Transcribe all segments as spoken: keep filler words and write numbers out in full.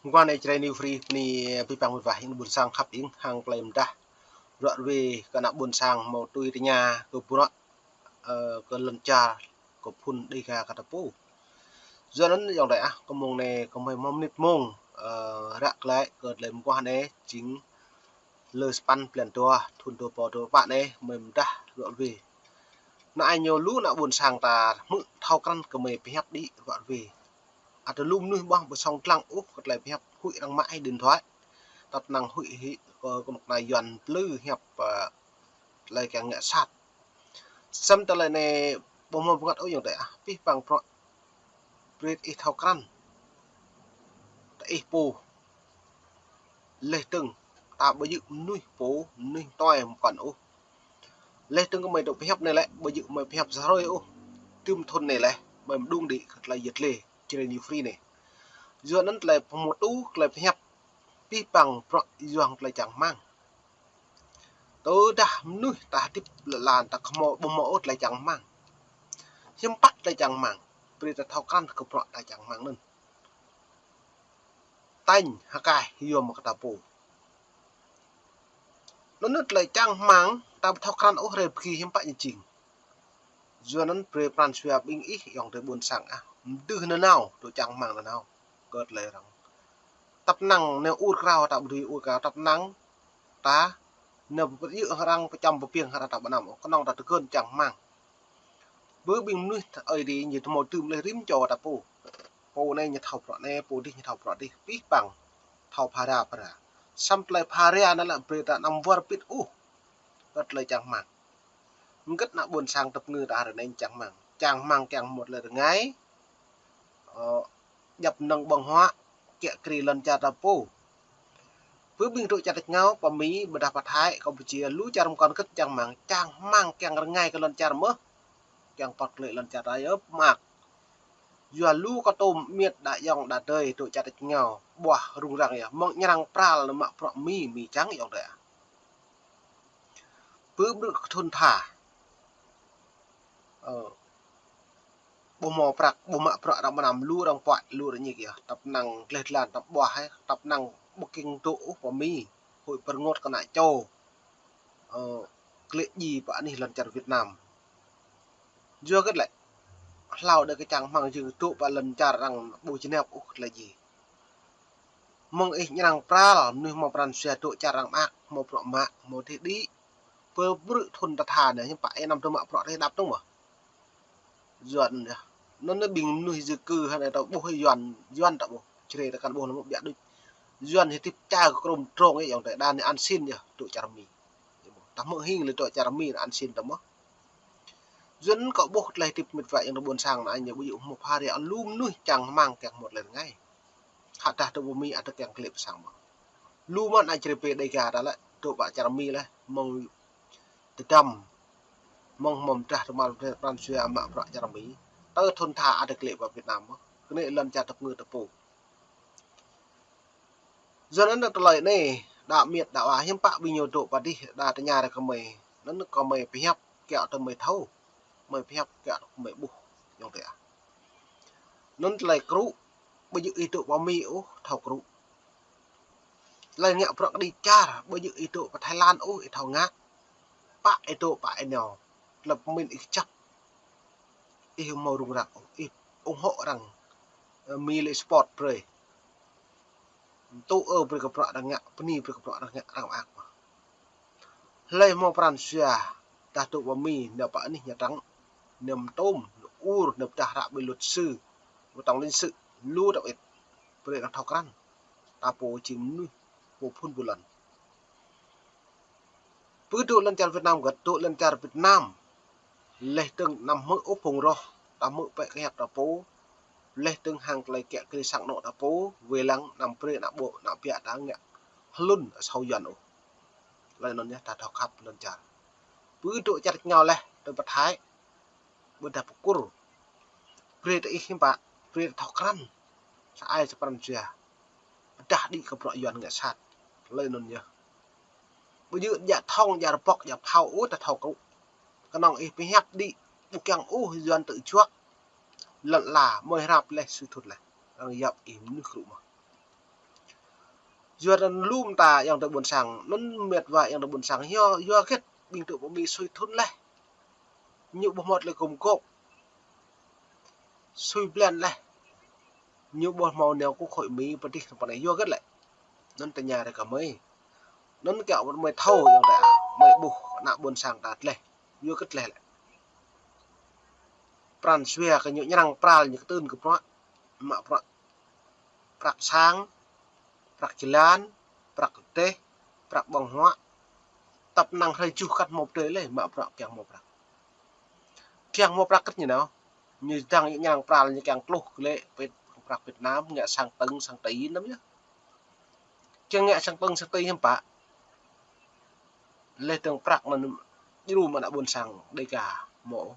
Mơguah anai Jrai New Free bơni abih bang mơwah ing ƀôn sang khăp ing hăng tơlơi mơdah ruă ruê kơ ană ƀôn sang hmâo tui tơña kơ bruă, ơ, kơ lŏn čar, kơ phŭn Dêga kơ ta pô. Yua anŭn ayŏng adơi ah, kơ mông anai kơ mơi hmâo mơnit mông, ơ, ră glaĭ kơ tơlơi mơguah anai jing lơ sapăn blan dua thŭn dua rơbâo dua pă anai mơi mơdah ruă ruê. Anai ñu lu ană ƀôn sang ta hmư̆ thâo krăn kơ mơi pơhiăp đĭ ruă ruê. Ăt lu mơnuih ƀuh ƀu song lăng ôh kơ tơlơi pơhiăp, huĭ arăng mă hĭ điện thoại. Tăp năng huĭ hĭ kơ kơnuk kơna Yuan plư hiăp, ơ, tơlơi kiăng ngă sat. Samơ̆ tơlơi anai ƀu hmâo bơngăt ôh ayŏng adơi ah, abih bang bruă brơi ih thâo krăn. Ta ih pô. Laih dơ̆ng ta ƀu djơ̆ mơnuih pô, mơnuih tui mơkŏn ôh. Laih dơ̆ng kơ mơi dŏ pơhiăp anai lĕ, ƀu djơ̆ mơi pơhiăp sa hrơi ôh. Tơm thŭn anai laih, mơi mơđung đĭ kơ tơlơi yơh lĕ, Jrai New Free anai. Yua anŭn tơlơi pơhmutu, tơlơi pơhiăp, abih bang bruă yua hăng tơlơi čang rơmang. Tơdah mơnuih ta hơdip lŏn lan ta kơ hmâo ƀu hmâo ôh tơlơi čang rơmang. Hiư̆m pă tơlơi čang rơmang, brơi ta thâo krăn kơ bruă ta čang rơmang anŭn. Tañ hơkaih yua mă kơ ta pô. Anŭn tơlơi čang rơmang ta ƀu thâo krăn ôh rai pơgi hiư̆m pă ñu jing. Yua anŭn brơi pran jua ƀing ih ayŏng adơi ƀôn sang ah, mơdưh nanao, dŏ čang rơmang nanao kơ tơlơi arăng. Tăp năng nao ur krao ta ƀu dưi ur krao, tăp năng ta nao pơyơ̆ arăng pơčăm pơpiêng arăng ta ƀu anăm, kơnơ̆ng ta tơgŭn čang rơmang. Bơ ƀing mơnuih ơi adih ñu hmâo tơm laih rĭm čô ta pô. Pô anai ñu thâo bruă anai, pô adih ñu thâo bruă adih, abih bang thâo phara phara. Samơ̆ tơlơi phara anŭn lĕ brơi ta anăm wơr bĭt ôh kơ tơlơi čang rơmang. Hơget ană ƀôn sang tơpơngư ta hrơi anai čang rơmang. Čang rơmang kiăng hmâo tơlơi rơngai, ơ, djŏp mơnơ̆ng ƀơ̆ng huă, kiă kriê lŏn čar ta pô. Bơ ƀing dŏ čar tač rơngiao, pơ Mi, ƀôdah pơ Thái, Campuchia, lu čar mơkŏn hơget čang rơmang, čang rơmang kiăng rơngai kơ lŏn čar mơ̆n. Kiăng pŏt klĕ lŏn čar ta yơh mơak. Yua lu kơ tôm miêt đa ayŏng đa adơi dŏ čar tač rơngiao, ƀuah rŭng răng yơh, mơ̆ng ñrăng pral nao mă bruă Mi, Mi čang ayŏng adơi ah. Bơ ƀrư̆ kơ thŭn tha. Ơ. Ƀu hmâo prăk, ƀu mă bruă arăng ƀu anăm, lu arăng puăi, lu arăng ñik yơh. Tăp năng gleh dlan tăp ƀuah, ơ, tăp năng ƀu kiăng dŏ ôh pơ Mi. Hơi pơrơngot kơ ană čô. Ơ, klĕ djai pơ anih lŏn čar Việt Nam. Yua hơget lĕ. Hlâo đơi kơ čang rơmang jing dŏ pơ lŏn čar arăng ƀu jơnap ôh tơlơi djai. Mơ̆ng ih ñrăng pral, mơnuih hmâo pran jua dŏ čar arăng mơak, hmâo bruă mă, hmâo dih đĭ. Bơ ƀrư̆ thŭn ta tha anai, hiư̆m pă ih anăm dŏ mă bruă rih đăp tơ̆ng mơ̆n. Yuan yơh. Anŭn anai ƀing mơnuih di cư hơnai ta ƀuh Yuan, Yuan ta ƀuh. Jrai ta kăn ƀuh anăm ƀiă đôč. Yuan hơdip čar kơ krŭm drông yơh, ayŏng adơi, đa anai ăn xin yơh, dŏ čar Mi. Ta hmư̆ hing lĕ dŏ čar Mi ăn xin ta mơ̆n. Yuan kơ ƀuh tơlơi hơdip mĕt wa ayŏng adơi ƀôn sang anai ñu ƀu djơ̆ hmâo phara, lu mơnuih čang rơmang kiăng hmâo tơlơi rơngai. Hă dah dŏ pơ Mi ăt kiăng klĕ pơ sang mơ̆n. Lu mơ̆n ană Jrai pơ Dêga ta lĕ, dŏ pơ čar Mi lĕ, mơ̆ng tơdăm, mơ̆ng hmâo mơdah tơmal pran jua mă bruă čar Mi. Tơ thŭn tha ăt klĕ pơ Việt Nam mơ̆n. Kơnĕ lŏn čar tơpơngư ta pô. Yua anŭn tơlơi anai, đa miêt đa wa hiư̆m pă ƀing ñu dŏ pơ adih, đa tơña rai kơ mơi. Anŭn kơ mơi pơhiăp kiaŏ tơ mơi thâo. Mơi pơhiăp kiaŏ tơ mơi ƀuh, ayŏng adơi ah. Anŭn tơlơi krŭ, ƀu djơ̆ ih dŏ pơ Mi ôh, thâo krŭ. Tơlơi ngă bruă kơđi čar, ƀu djơ̆ ih dŏ pơ Thái Lan ôh, ih thâo ngă. Pă ih dŏ pă ih nao. Tơlơi pơmĭn ih kơjăp. Ih hmâo rŭng răng ôh, ih ủng hộ arăng. Ơ, Mi lĕ support brơi. Tŭ ư brơi kơ bruă arăng ngă, bơni brơi kơ bruă arăng ngă, arăng mơak mơ̆n. Hlơi hmâo pran jua, dah dŏ pơ Mi, nao pơ anih ñu trăng, nao mơtôm, nao ur, nao pơdah hră ƀơi luật sư, ƀơi tổng lãnh sự, lu dŏ ĭt, brơi arăng thâo krăn. Ta pô jing mơnuih, pô phŭn pô lŏn. Bơ dŏ lŏn čar Việt Nam hơget, dŏ lŏn čar Việt Nam. Laih dơ̆ng anăm hmư̆ ôh phung roh, ta hmư̆ pĕ kơ hiăp ta pô. Laih dơ̆ng hăng tơlơi kiă kriê sang anŏ ta pô, wai lăng anăm brơi ană ƀô̆, ană biă ta ngă hlŭn asâo Yuan ôh. Laih anŭn yơh ta thâo khăp lŏn čar. Bơ dŏ čar rơngiao laih, dŏ pơ Thái. Ƀôdah pơ Kur. Brơi ta ih hiư̆m pă, brơi ta thâo krăn. Sa ai sa pran jua. Pơdah đĭ kơ bruă Yuan ngă sat. Laih anŭn yơh. Ƀu djơ̆ djă thŏng, djă rơbŏk, djă phao ôh ta thâo krŭ. Kơnơ̆ng ih pơhiăp đĭ, ƀu kiăng ôh Yuan tơjuă. Lŏn ala, mơi hrăp laih, sư thut laih. Arăng yap ih mơnuih krŭ mơ̆n. Yua anŭn lŏm ta ayŏng adơi ƀôn sang, anŭn mĕt wa ayŏng adơi ƀôn sang, yua, yua hơget ƀing tŭ pơ Mi sui thŭn laih. Ñu ƀu hmâo tơlơi gum gôp. Sui blan laih. Ñu ƀu hmâo nao kơ khối Mi pơdih tơpă anai yua hơget lĕ. Anŭn tơña rai kơ mơi. Anŭn kiăng mơi thâo ayŏng adơi ah, mơi ƀuh ană ƀôn sang ta tơlơi. Yua hơget tơlơi lĕ. Pran jua kơ ñu ñrăng pral ñu kơtưn kơ bruă. Mă bruă prăk sang, prăk jơlan, prăk rơdêh, prăk ƀơ̆ng huă. Tăp năng hrơi juh kăt hmâo pơdơi lĕ, mă bruă kiăng hmâo prăk. Kiăng hmâo prăk kơt ñu nao. Ñu dang ñu ñrăng pral ñu kiăng tluh kơ lĕ pit prăk Việt Nam, ngă sang tơ̆ng, sang tơi năm yơh. Kiăng ngă sang tơ̆ng, sang tơi hiư̆m pă. Lĕ tơ̆ng prăk anŭn djru mă ană ƀôn sang Đêga hmâo.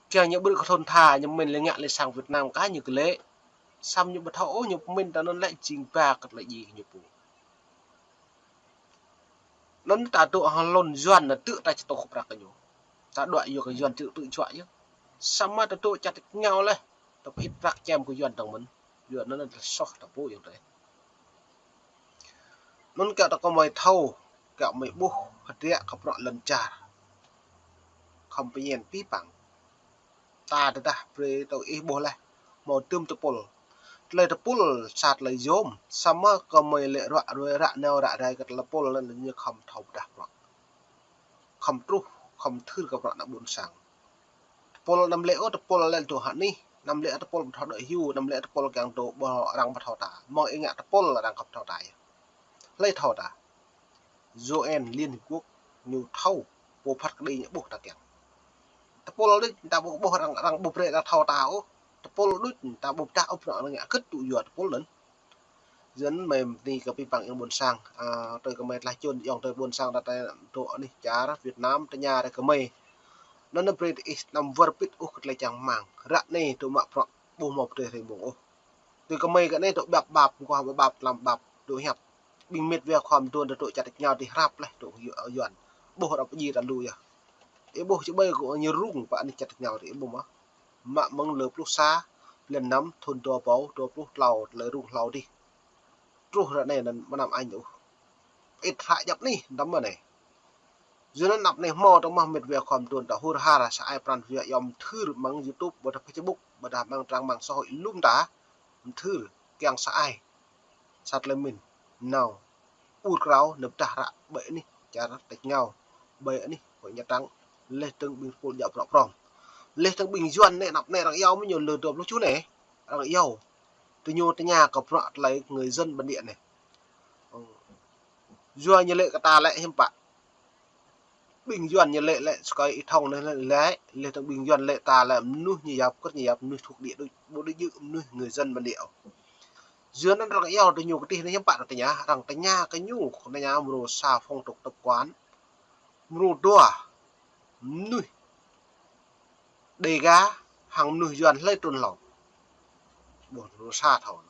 Kiăng ñu ƀrư̆ kơ thŭn tha, ñu pơmĭn lĕ ngă lĕ sang Việt Nam kah ñu kơ lĕ. Samơ̆ ñu ƀu thâo ôh, ñu pơmĭn ta anŭn lĕ jing ba kơ tơlơi djai kơ ñu pô. Anŭn ta dŏ hăng lŏn Yuan anŭn tŭ ta čơtŏh prăk kơ ñu. Ta dŏ yua kơ Yuan tŭ tŭ juă yơh. Samơ̆ ta dŏ čăt ngao lĕ. Ta pơhit prăk čem kơ Yuan dơ̆ng mơ̆n. Yuan anŭn ta soh ta pô ayŏng adơi. Anŭn kiăng ta kơ mơi thâo, kiăng mơi ƀuh, hơdră kơ bruă lŏn čar. Khŏm pơñen pĭ păng. Ta tơdah brơi tơ ih ƀuh laih, hmâo tơm tơpul. Tơlơi tơpul sa tơlơi yôm, samơ̆ kơ mơi lĕ ruă ruai ră nao ră rai kơ tơlơi tơpul anŭn ñu khŏm thâo pơdah bruă. Khŏm truh, khŏm thưr kơ bruă ană ƀôn sang. Tơpul anăm lĕ ôh, tơpul lĕ dŏ hă anih, anăm lĕ tơpul ƀu thâo đuaĭ hyu, anăm lĕ tơpul kiăng dŏ ƀu arăng ƀu thâo ta. Mơ̆ng ih ngă tơpul arăng khŏm thâo ta yơh. Hlơi thâo ta. U N Liên Hiệp Quốc ñu thâo, pô phat kơđi ñu ƀuh ta kiăng. Tơpul đôč ta ƀu ƀuh arăng, arăng ƀu brơi ta thâo ta ôh. Tơpul đôč ta ƀu pơdah ôh, arăng ngă kơt tŭ yua tơpul anŭn. Yua anŭn mơi bơni kơ pĭ păng ayŏng ƀôn sang, a, tui kơ mơi tơlơi čun ayŏng adơi ƀôn sang ta tơ dŏ anih čar Việt Nam tơña rai kơ mơi. Anŭn brơi ih anăm wơr bĭt ôh kơ tơlơi čang rơmang. Ră anai dŏ mă bruă ƀu hmâo pơdơi hrơi mông ôh. Tui kơ mơi kơ anai dŏ ƀap ƀap, mơguah ƀap ƀap, tlam ƀap, dŏ hiăp. Ƀing mĕt wa khua mơduôn dŏ čăt rơngiao dih hrăp laih dŏ Yuan. Ƀuh arăng pơdjai ta lu yơh. Ih ƀuh či ƀai kơ ñu rŭng pơ anih čăt rơngiao dih ih ƀuh mơ̆. Mă mơ̆ng lơ pluh sa, blan năm, thŭn dua rơbâo dua pluh klâo, tơlơi rŭng hlâo dih. Truh ră anai anŭn mơnam añ ôh. Pơit hră djăp anih, tơm mơ̆ anai. Yua anŭn anăp anai hmâo tơmah mĕt wa khua mơduôn ta hur har sa ai pran jua yom thưr mơ̆ng YouTube, ƀôdah Facebook, ƀôdah mơ̆ng trang mạng xã hội lŏm ta, thưr kiăng sa ai. Sa tơlơi pơmĭn. Nao. Ur krao, nao pơdah hră ƀơi anih, čar ta rơngiao. Ƀơi anih, ƀơi Nha Trang. Leh tơ̆ng ƀing tơpul djă prŏng prŏng. Leh tơ̆ng ƀing Yuan anai, anăp anai arăng iâu mơ̆ ñu lơ dua pluh čô anai. Arăng iâu. Tơ ñu tơña kơ bruă tơlơi người dân bản địa anai. Ơ. Yua ñu lĕ kơ ta lĕ hiư̆m pă. Ƀing Yuan ñu lĕ lĕ sơkơi ih thŏng anai lĕ, lĕ, leh tơ̆ng ƀing Yuan lĕ ta lĕ mơnuih ñu yap, kơt ñu yap mơnuih thuộc địa đôč, ƀu đôč jơ̆ mơnuih người dân bản địa ôh. Yua anŭn arăng iâu tơ ñu kơtih anai hiư̆m pă arăng tơña, arăng tơña kơ ñu, kơ tơña mrô sa phong tục tập quán, mrô dua mơnuih Đêga hăng mơnuih Yuan hlơi trŭn hlâo. Ƀuh mrô sa thâo.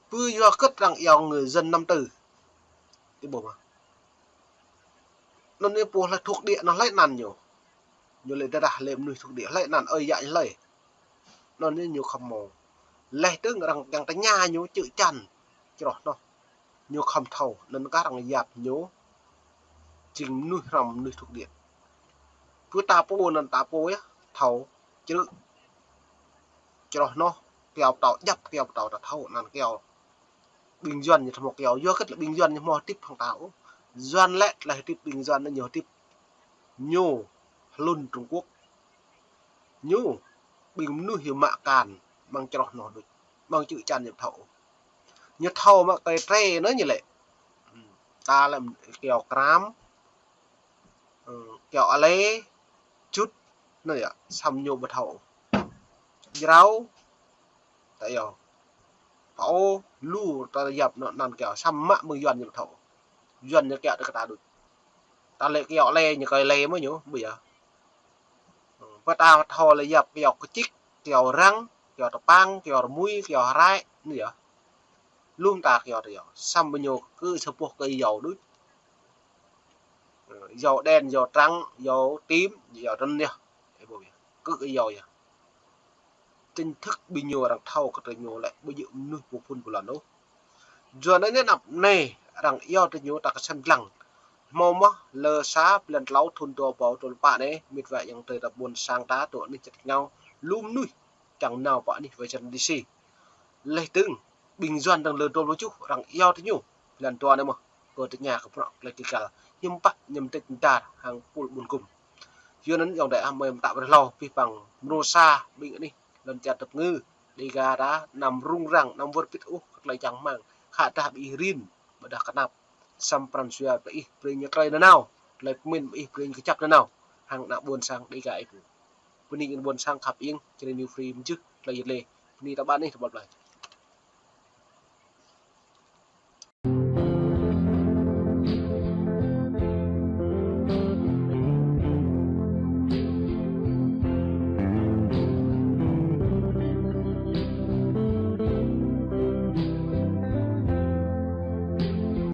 Pơ yua kơt arăng iâu người dân năm tư. Ih ƀuh mơ̆. Anŭn ih ƀuh hlơi thuộc địa anŭn hlơi anăn ñu. Ñu lĕ tơdah lĕ mơnuih thuộc địa hlơi anăn ơi yă hlơi. Anŭn ñu khŏm hmâo. Leh tơ̆ng arăng kiăng tơña ñu čư̆ čan. Čroh anŭn. Ñu khŏm thâo. Anŭn kah arăng yap ñu. Jing mơnuih hrăm mơnuih thuộc địa. Pơ ta pô anŭn ta pô yơh. Thâo. Čư̆. Čroh anŭn. Kiao pơtao djăp, kiao pơtao ta thâo. Anăn kiao. Ƀing Yuan ñu thâo mơ̆ kiao, yua kơ tơlơi ƀing Yuan ñu hmâo hơdip hăng ta ôh. Yuan lĕ tơlơi hơdip ƀing Yuan ñu hơdip. Ñu hlŭn Trung Quốc. Ñu ƀing mơnuih ñu mă akan, mơ̆ng čroh anŭn đôč. Mơ̆ng čư̆ čan ñu thâo ôh. Ñu thâo mă kơi tre anŭn ñu lĕ. Ta lĕ kiao kram. Ơ, kiao ale, čut, anŭn yơh, samơ̆ ñu ƀu thâo. Jrao, ta iâu. Pao, lu, ta yap anŭn, anăn kiao, samơ̆ mă mơ̆ng Yuan ñu ƀu thâo. Yuan ñu kiao tơ kơ ta đôč. Ta lĕ kiao ale, ñu kơi ale mơ̆ ñu, ƀu yơh. Ơ, pơ ta thâo lĕ yap kiao kơčik, kiao răng, kiao tơpăng, kiao rơmui, kiao hrai, anŭn yơh. Lŏm ta kiao tơ iâu. Samơ̆ ñu kơ sa boh kơ iâu đôč. Ơ, iâu đen, iâu trắng, iâu tím, iâu trơn yơh. Ih ƀuh yơh. Kơ iâu yơh. Chính thức ƀing ñu arăng thâo kơ tơ ñu lĕ ƀu djơ̆ mơnuih pô phŭn pô lăn ôh. Yua anŭn anăp anai arăng iâu tơ ñu ta kơsem lăng. Hmâo mơ̆ lơ sa blan klâo thŭn dua rơbâo dua pluh pă anai, mĭt wa ayŏng adơi ta ƀuôn sang ta tŭ anih čơt ngao lu mơnuih kiăng nao pơ anih Washington D C. Laih dơ̆ng ƀing Yuan dơ̆ng lơ dua pluh tơjuh arăng iâu tơ ñu blan dua anai mơ̆n, kơ tơña kơ bruă tơlơi kơkal hiư̆m pă ñăm tĕk dar hăng pul ƀun gum. Yua anŭn ayŏng adơi ah, mơi mơtă brơi hlâo pih păng mrô sa ƀing anih lŏn čar tơpơngư Dega ta anăm rŭng răng, anăm wơr bĭt ôh kơ tơlơi čang rơmang, khă dah ƀing ih rin ƀôdah kơnăp. Săm pran jua ƀing ih brơi ñu trơi nanao, tơlơi pơmĭn ƀing ih brơi ñu kơjăp nanao hăng ană ƀuôn sang Dega ih pô. Bơni ƀing ƀuôn sang khăp iêng Jrai New Free mơjưh tơlơi yơh lĕ. Bơni ta ƀăn ih tơƀăl ƀlai.